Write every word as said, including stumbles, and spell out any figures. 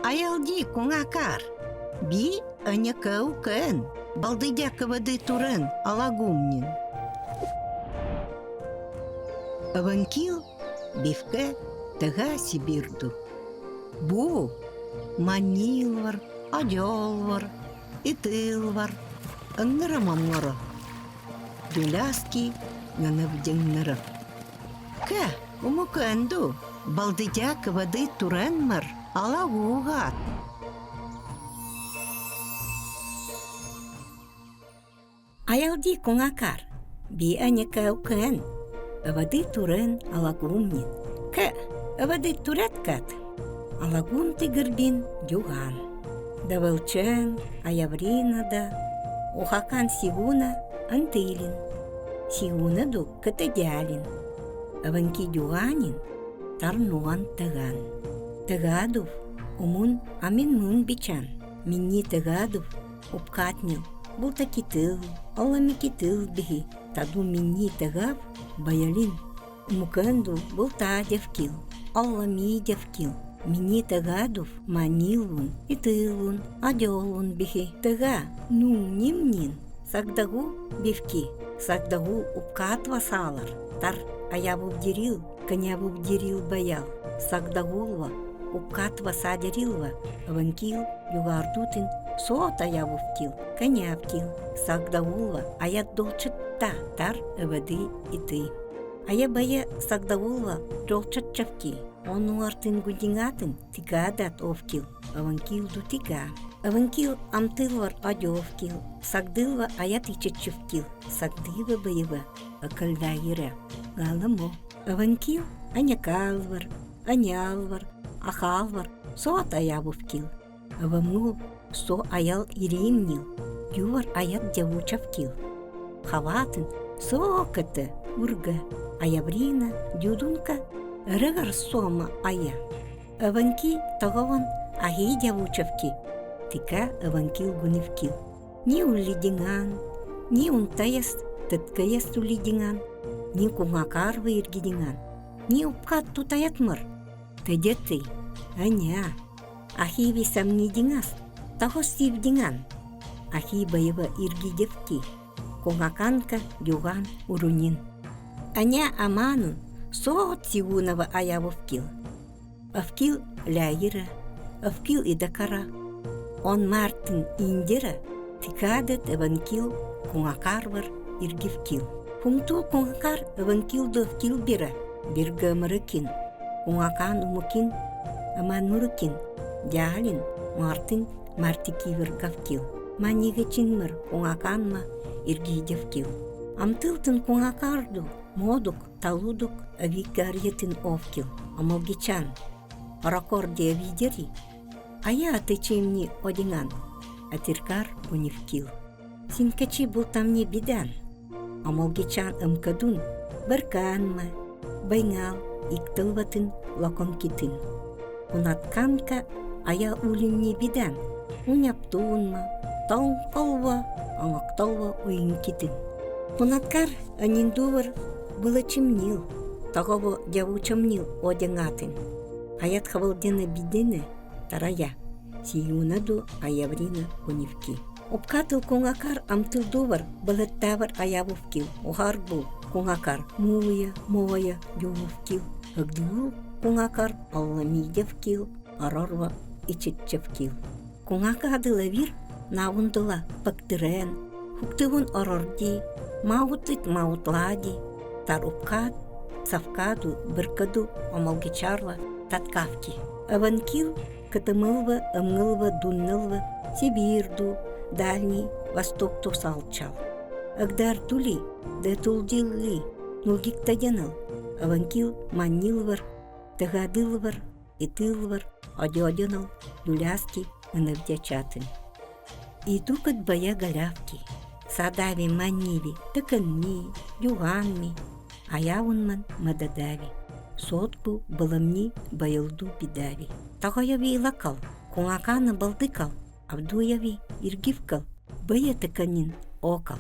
Аялди, кунгакар! Би Аня Каукэн, Балдыдяк ӧвӧдыт турэн, Алагум нин. Өвенкил бивкэ Тэгэ Сибирьду. Бу манилвар, адялвар, итылвар, ангара мамнгарав. Дуляски нэнэвденгнэрав. Кэ, умукэнду, Балдыдяк ӧвӧдыт турэнмар Алагугад. Аялди, кунгакар! Би Аня Каукэн, ӧвӧдыт турэн, Алагум нин. Кэ, ӧвӧдыт турэд кад? Алагум тигирдин Дюган. Дәвелчен, Аяврина да Ухакан Сиуна Антылин. Сиунаду Кытыдялин. Өвенки Дюганин Тарнуан Таган. Тагадув умун аминмын бичан. Минни тагадув упкатнил, булта китыл, аллами китыл бихи, таду минни тагав баялин. Умукэнду булта девкил, аллами девкил. Минни тагадув манилвун, итылвун, адялвун бихи. Тага нуун ним нин, сагдагул бивки, сагдагул упкатва салар, тар аявув дирил, кӧнявув дирил баял, сагдагулва, упкатва са дирилва, Өвенкил Дюгардутин соот аявув кил, кӧняв кил, сагдагулва аяд долчатта, тар ӧвӧдыт ити. Ая бая сагдагулва долчатчав ки, он уартын гудингатын тикадат ов кил, Өвенкилду тика. Өвенкил амтылвар адяв кил, сагдылва аяд ичатчыв кил, сагдыва баева, ӧкӧльда ире, галымо. Өвенкил анякалвар, анялвар, ахалвар соот аявув кил. Өвемнул со аял ирим нил, дювар аяд дявучав кил. Хаватын со кэтэ урга, Аяврина дюдунка, эрэгар сома ая. Өвенки тогаван ахи дявучав ки, тика Өвенкил гунив кил. Ни улли динган, ни унтаяс, тэткэяс улли динган, ни кунгакарва ирги динган, ни упкат тутаятмар. Тэдетэ, Аня, ахи ви самни дингас, таго сив динган. Ахи баева ирги девки, кунгаканка Дюган урунин. Аня аманын соот Сиунава аявув кил. Өвкил ляйира, өвкил идакара, он мартын индира, тикадыт Өвенкил кунгакарвар иргив кил. Пунктул кунгакар Өвенкилду өвкил бира, биргэ мырыкин, кунгакан умукин, аман мырыкин, дялин, мартын мартыки выргав кил. Манигачинмар кунгаканма иргидев кил. Амтылтын кунгакарду модук, талудук ӧви карьетын ов кил, амалгичан. Ракорди ӧви дери, ая атычимни одинган, атиркар гунив кил. Синкачи бултамни бидан, амалгичан эмкадун, бэрканма, бэйнгал, иктэлватын локонкитын. Кунатканка ая улимни бидан, уняптунма, талкалва, ангакталва уинкитын. Кунаткар аниндувар бэлэчимнил, тагаво дявучамнил одингатын. Аяд хавалдена бидена, тарая, Сиунаду Аяврина гунив ки. Упкатыл кунгакар амтылдувар бэлэттавар аявув кил, угар бул кунгакар муя, моя дювув кил, эгдыул кунгакар аллами дев кил, арарва ичитчев кил. Кунгакадыла вир навундыла пактырен, хуктывун арарди, мавутыт мавутлади, тар упкат савкаду, быркаду амалгичарла таткав ки. Өвенкил кытымылва, ымнылва, дуннылва Сибирьду, Дальний Востокду салчал. Эгдар тули, дэ тулдилли, нулгиктадянал, Өвенкил маннилвар, тагадылвар, итылвар, адядянал Дуляски нэнэвдячатын. Идукад бая галявки, садави манниви тэкэнми, дюганми, аявунман мэдэдави. Сотку былымни баялду бидави. Таго яви илакал, кунгакана балдыкал, абдуяви иргивкал, бая тэкэнин окал.